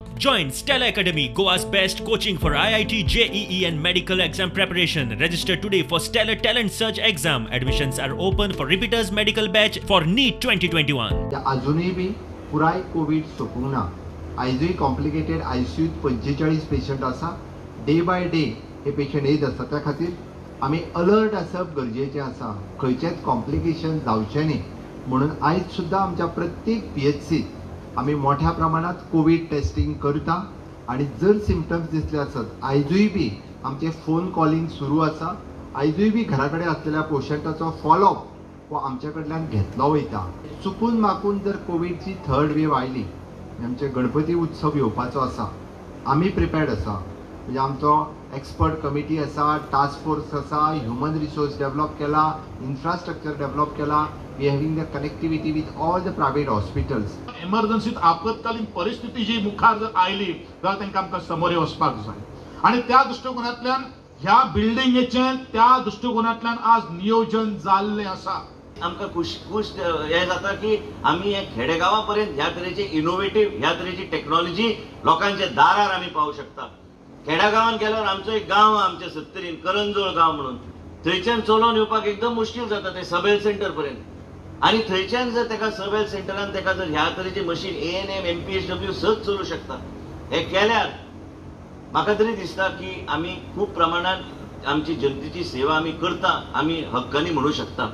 Join Stella Academy, Goa's best coaching for IIT, JEE and medical exam preparation. Register today for Stellar Talent Search exam. Admissions are open for repeaters medical batch for NEET 2021. अजूनही बी पुराय Covid सोंपूंक ना. आयजूय complicated आयसीयूत 45 patient आसा. Day by day हे patient येत आसा. त्या खातीर आमी अलर्ट आसप गरजेचें आसा. खंयचेंच कॉम्प्लिकेशन जावचें न्ही म्हणून आयज सुद्दां आमच्या प्रत्येक पीएचसीत आमी मोठ्या प्रमाणात कोवीड टेस्टिंग करता आनी जर सिमटम्स दिसले आसत आयजूय बी आमचे फोन कॉलिंग सुरू आसा. आयजूय बी घरा कडेन आसलेल्या पेशंटाचो फॉलोअप हो आमच्या कडल्यान घेतलो वयता. चुकून माकून जर कोवीडची थर्ड वेव आयली, आमचे गणपती उत्सव येवपाचो आसा, आमी प्रिपेर्ड आसा. म्हणजे आमचो एक्सपर्ट कमिटी आसा, टास्क फोर्स आसा, ह्युमन रिसोर्स डेव्हलप केला, इन्फ्रास्ट्रक्चर डेव्हलप केला. We having the connectivity with all the private hospitals. एमर्जन्सीत आपत्कालीन परिस्थिती जी मुखार जर आयली जाल्यार तांकां आमकां समोर वचपाक जाय आनी त्या दृश्टिकोनांतल्यान ह्या बिल्डिंगेचें त्या दृश्टिकोनांतल्यान आज नियोजन जाल्लें आसा. आमकां खुश खुश हें जाता की आमी हे खेडेगांवा पर्यंत ह्या तरेचे इनोवेटीव ह्या तरेची टॅक्नॉलॉजी लोकांच्या दारार आमी पावूं शकता. खेड्या गांवांत गेल्यार आमचो एक गांव आमच्या सत्तरीन करंजोळ गांव म्हणून, थंयच्यान चलोवन येवपाक एकदम मुश्कील जाता ते सब हेल्थ सेंटर पर्यंत. आनी थंयच्यान जर ताका सब हेल्थ सेंटरान ताका जर ह्या तरेची मशीन एएनएम एमपीएचडब्ल्यू सज चलूं शकता. हें केल्यार म्हाका तरी दिसता की आमी खूब प्रमाणात आमची जनतेची सेवा आमी करता, आमी हक्कानी म्हणू शकता.